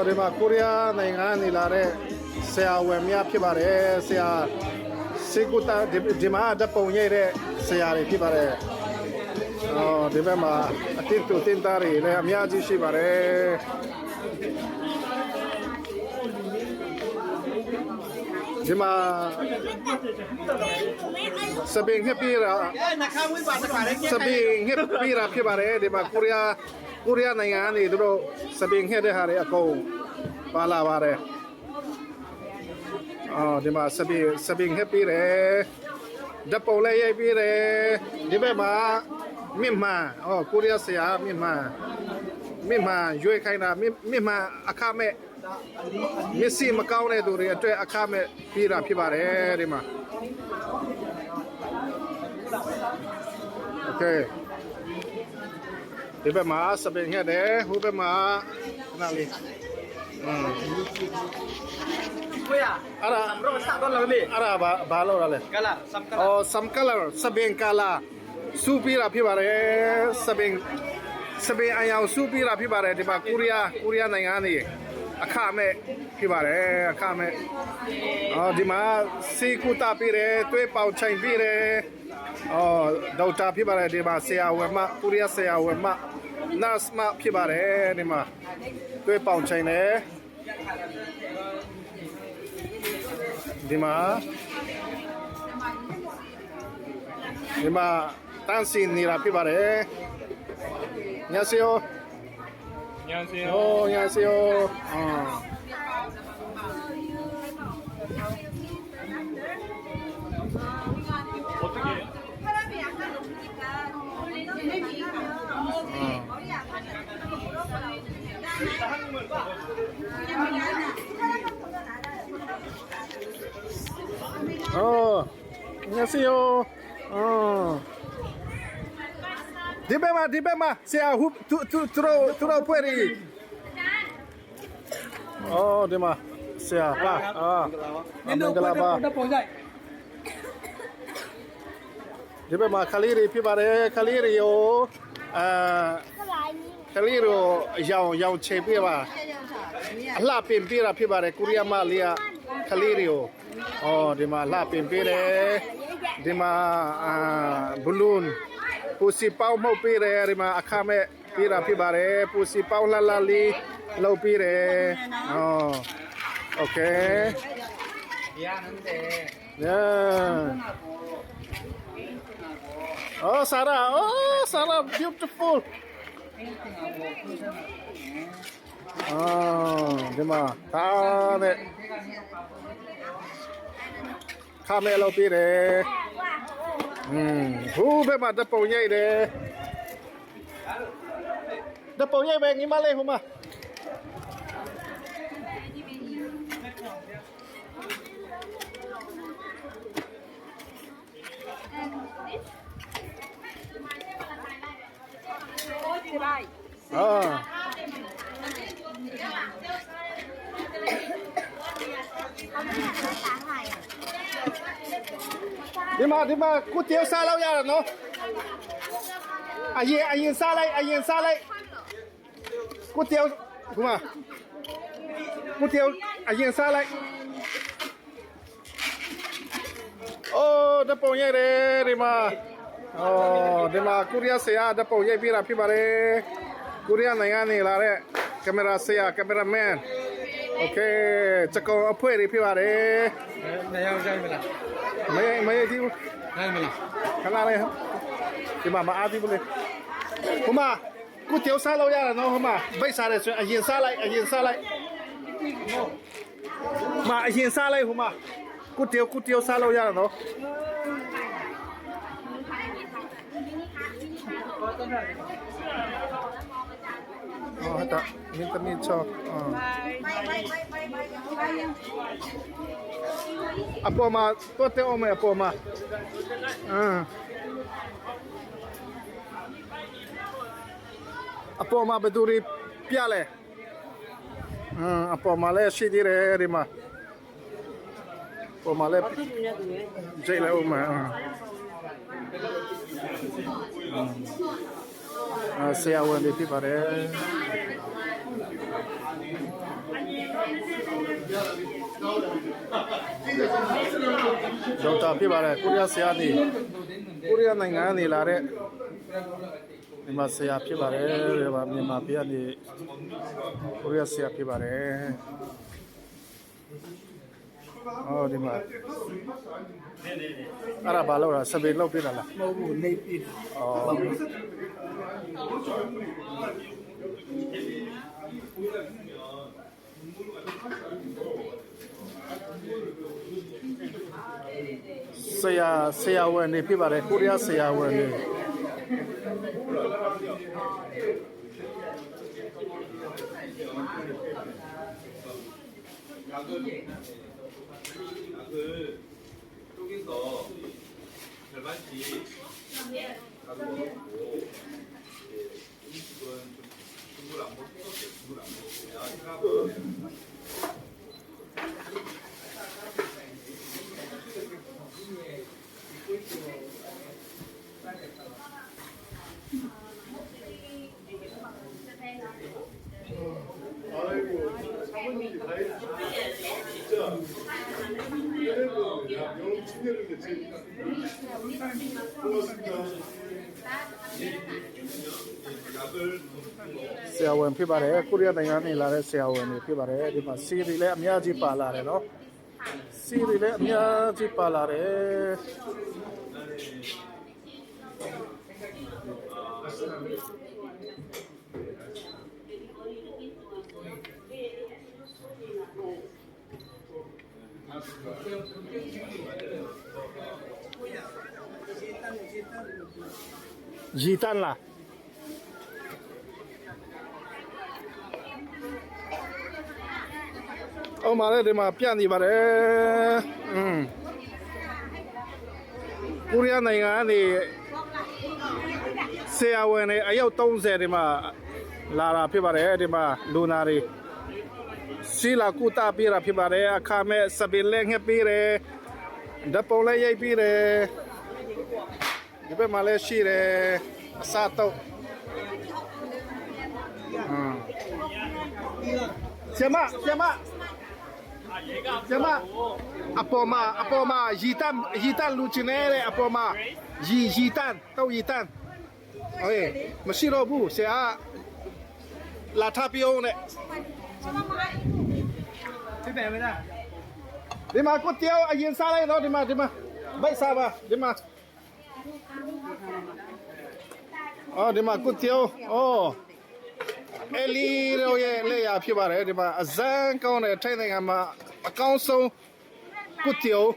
ဒီမှာကိုရီးယားနိုင်ငံနေလာတဲ့ဆရာဝန်များဖြစ်ပါတယ်ဆရာစေကုတာဒီဒီမှာဓာတ်ပုံရိုက်တဲ့ဆရာတွေဖြစ်ပါတယ်အော်ဒီဘက်မှာအတင်းတူတင်သားတွေလည်းအများကြီးရှိပါတယ်ဒီမှာစပင်းငှက်ပြီးတာ နှခမ်းဝင်ပါတခါလေး စပင်းငှက်ပြီးတာဖြစ်ပါတယ်ဒီမှာကိုရီးယားကိုရီးယားနိုင်ငံကနေသူတို့စပင်းငှက်တဲ့ဟာတွေအကုန်ပါလာပါတယ်အော်ဒီမှာစပင်းစပင်းငှက်ပြီးတယ်ဓာတ်ပုံလည်းရိုက်ပြီးတယ်ဒီဘက်မှာမြင့်မှန်အော်ကိုရီးယားဆရာမြင့်မှန်မြင့်မှန်ရွေးခိုင်းတာမြင့်မြင့်မှန်အခမဲ့မျက်စိမကောင်းတဲ့သူတွေအတွက်အခမဲ့ပြီးတာဖြစ်ပါတယ်ဒီမှာ โอเคဒီဘက်မှာစပင်ငှက်တယ်ဟိုဘက်မှာခဏလေးอืม ကိုရ အဲ့ဒါ ဆမ်ရောစတော့လောလေ အဲ့ဒါဘာဘာလို့ရလဲ ကလာဆမ်ကလာ အော် some color စပင်ကာလာစူပြီးတာဖြစ်ပါတယ်စပင်စပင်အယောင်စူပြီးတာဖြစ်ပါတယ်ဒီမှာကိုရီးယားကိုရီးယားနိုင်ငံနေအခမဲ့ဖြစ်ပါတယ်အခမဲ့အော်ဒီမှာစီကူတာပြီးတယ်တွေးပေါင်ချိန်ပြီးတယ်အော်ဒေါက်တာဖြစ်ပါတယ်ဒီမှာဆရာဝန်မကိုရီးယားဆရာဝန်မ nurse မဖြစ်ပါတယ်ဒီမှာတွေးပေါင်ချိန်တယ်ဒီမှာ ဒီမှာတန်းစီနေတာဖြစ်ပါတယ်။ညစီယို ညောင်စင် ။အိုးညစီယို။အာ 혈압이 약간 높으니까 머리 아파서 물어보라고 혈압만 보면 알아요. အော်ညစီယို။အော်ဒီဘက်မှာဒီဘက်မှာဆရာဟူသူသူသူတို့သူတို့ဖွဲ့ရီ။အော်ဒီမှာဆရာပါအာမင်္ဂလာပါ တော့ပုံရိုက် ဒီဘက်မှာခလေးတွေဖြစ်ပါတယ်ခလေးတွေရောအာခလေးတို့ရောင်ရောင်ချေပြပါ အလှပင်ပေးတာဖြစ်ပါတယ်ကိုရီးယားမလေးကခလေးတွေကိုအော်ဒီမှာအလှပင်ပေးတယ်ဒီမှာအာဘလူးပူစီပေါင်းမှုတ်ပေးတယ်ဒီမှာအခမဲ့ပေးတာဖြစ်ပါတယ်ပူစီပေါင်းလှလှလေးလှုပ်ပေးတယ်အော်โอเค ရနန်တဲ့ ညာအော်ဆာရာအော်ဆာရာ beautiful အော်ဒီမှာဒါနဲ့ ခမဲလောက်ပြီးတယ်။อืมဟိုးဘက်မှာတပုံရိတ်တယ်။တပုံရိတ်ပဲညီမလေးဟိုမှာအာဒီမှာဒီမှာကုတေစားလောက်ရတယ်နော်။အရင်အရင်စားလိုက်အရင်စားလိုက်ကုတေဟိုမှာကုတေအရင်စားလိုက်အော်တပုံရိတ်တယ်ဒီမှာအော်ဒီမှာကိုရီးယားဆရာတပုံရိတ်ပြတာဖြစ်ပါတယ်။ကိုရီးယားနိုင်ငံနေလာတဲ့ကင်မရာဆရာကင်မရာမန်โอเคစကောင်အဖွဲ့တွေဖြစ်ပါတယ် နေရောက်ရိုက်မလား မရိုက်မရိုက်သေးဘူး ရိုက်မလား ခဏလေးဒီမှာမအားသေးဘူးလေဟိုမှာကိုတေစားလို့ရတယ်နော်ဟိုမှာဗိတ်စားတယ်ဆိုရင်အရင်စားလိုက်အရင်စားလိုက်မအရင်စားလိုက်ဟိုမှာကိုတေကိုတေစားလို့ရတယ်နော်အော်ဒါမင်းသမီးချောအော်အပေါ်မှာတော့တဲ့အောင်မယ်အပေါ်မှာအင်း အပေါ်မှာဘယ်သူတွေပြလဲအင်းအပေါ်မှာလည်းရှိသေးတယ်ဒီမှာပေါ်မှာလည်းကြိတ်လိုက်ဦးမယ်အင်းအာဆရာဝန်တွေဖြစ်ပါတယ် ဒေါက်တာဖြစ်ပါတယ်ကိုရီးယားဆရာနေကိုရီးယားနိုင်ငံကနေလာတဲ့ဒီမှာဆရာဖြစ်ပါတယ်ဒီမှာမြန်မာပြည်ကနေကိုရီးယားဆရာဖြစ်ပါတယ်အော်ဒီမှာအဲ့ဒါဘာလို့လဲစပယ်လောက်ပြတာလား မဟုတ်ဘူးနေပြီ အော်ဆရာဆရာဝန်နေဖြစ်ပါတယ်ကိုရီးယားဆရာဝန်နေ 약을 약을 쪼개서 절반씩 가루 먹고 이제 음식은 좀 국물 안 먹고 뜨겁게 국물 안 먹고 차가운 아이고 사모님이 다 해주시네. 진짜. 그래도 야, 여름 충혈인데 지금. 고맙습니다. 약을 ဆရာဝန်ဖြစ်ပါတယ်ကိုရီးယားနိုင်ငံနေလာတဲ့ဆရာဝန်တွေဖြစ်ပါတယ်ဒီမှာစီရီလည်းအများကြီးပါလာတယ်နော်စီရီလည်းအများကြီးပါလာတယ်ရီတန်လား အောင်ပါလေဒီမှာပြန့်နေပါတယ်อืมကိုရီးယားနိုင်ငံကနေဆရာဝန်တွေအယောက်30ဒီမှာလာတာဖြစ်ပါတယ်ဒီမှာလူနာတွေစီလာကူတာပြတာဖြစ်ပါတယ်အခါမဲ့စပင်လက်ငှက်ပေးတယ်ဓာတ်ပုံလည်းရိုက်ပေးတယ်ဒီဘက်မှာလည်းရှိတယ်အစတော့อืมဆရာမဆရာမ ကျမအပေါ်မှာအပေါ်မှာရီတန်ရီတန်လူချင်နေတဲ့အပေါ်မှာရီရီတန်တော့ရီတန်โอเคမရှိတော့ဘူးဆရာလာထပြုံးနဲ့ ပြပြန်မလား ဒီမှာကိုတယောက်အရင်စားလိုက်တော့ဒီမှာဒီမှာဘိုက်စားပါဒီမှာအော်ဒီမှာကိုတယောက်အော်အလီရောရဲ့လက်ရဖြစ်ပါတယ်ဒီမှာအဇန်ကောင်းတဲ့ထိုင်းနိုင်ငံမှာအကောင်းဆုံးကိုတယောက်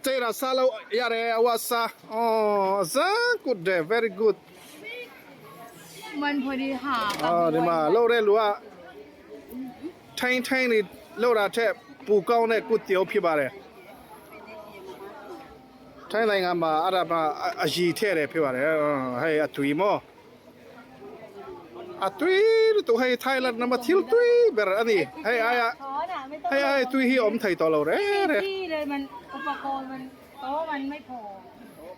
这个沙漏呀嘞，我沙哦，这 good very good มันพอดีหา 啊，你嘛漏的路啊，ထိုင်းထိုင်းနေလောက်တာထက်ပူကောင်းတဲ့ကုတေဖြစ်ပါတယ်ထိုင်းနိုင်ငံမှာအဲ့ဒါမှအရီထဲ့တယ်ဖြစ်ပါတယ်ဟဲ့အသွီမောအသွီတို့ဟဲ့ထိုင်းလန်နမသီလသွီဘယ်အနီဟဲ့အာ ช้อนอ่ะไม่ต้อง ဟဲ့အဲသွီဟီအုံးထိုင်တော်လို့ရဲတဲ့ ที่เลยมันอุปกรณ์มันโต๊ะมันไม่พอ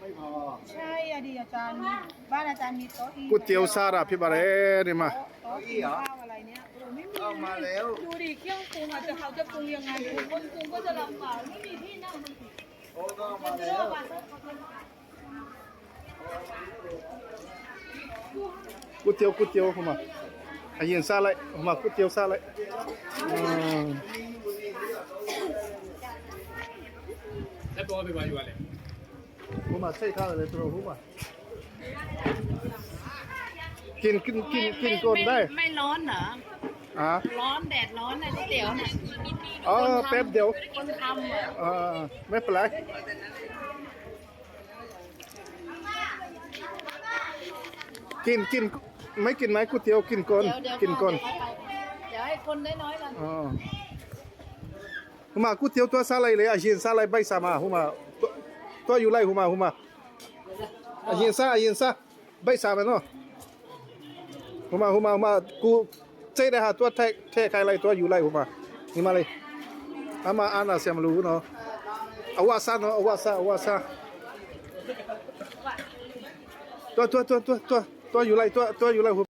ไม่พอ ใช่อะดีอาจารย์มีบ้านอาจารย์มีโต๊ะอี ကုတေစားတာဖြစ်ပါတယ်ဒီမှာ โต๊ะกินข้าวอะไรเนี่ยโอ้ไม่มี เอามาแล้ว ดูดิเครื่องปรุงอาจจะเขาจะปรุงยังไงคนปรุงก็จะลำบากไม่มีที่นั่งมัน โอ้ก็มาแล้ว ก๋วยเตี๋ยวก๋วยเตี๋ยวเข้ามาအရင်စားလိုက်ဟိုမှာก๋วยเตี๋ยวစားလိုက်อืม လက်ပေါ်ပြပါယူရလဲ ဟိုမှာစိတ်ထားတယ်လေသူတို့ဟိုမှာกินกินกินกินก่อนได้ ไม่ร้อนเหรอ อ่ะ ร้อนแดดร้อนนะก๋วยเตี๋ยวน่ะ อ๋อแป๊บเดียว คนทำอ่ะ อ่าไม่เป็นไรกินกินไม่กินไหมก๋วยเตี๋ยวกินก่อน เดี๋ยวเดี๋ยว กินก่อน เดี๋ยวให้คนน้อยๆก่อน อ๋อဟိုမှာကုတေตัวစားလိုက်လေအရင်စားလိုက်ပိုက်စားမှာဟိုမှာตัวอยู่လိုက်ဟိုမှာဟိုမှာအရင်စားအရင်စားပိုက်စားမယ်နော်ဟိုမှာဟိုမှာဟိုမှာကိုစိတ်တဲ့ဟာตัวထက်ထည့်ခိုင်းလိုက်ตัวယူလိုက်ဟိုမှာညီမလေးအမအာနာဆရာမလို့ဘူးနော်အဝစားနော်အဝစားအဝစားตัวตัวตัวตัวตัวตัวอยู่လိုက်ตัวตัวอยู่လိုက်ဟို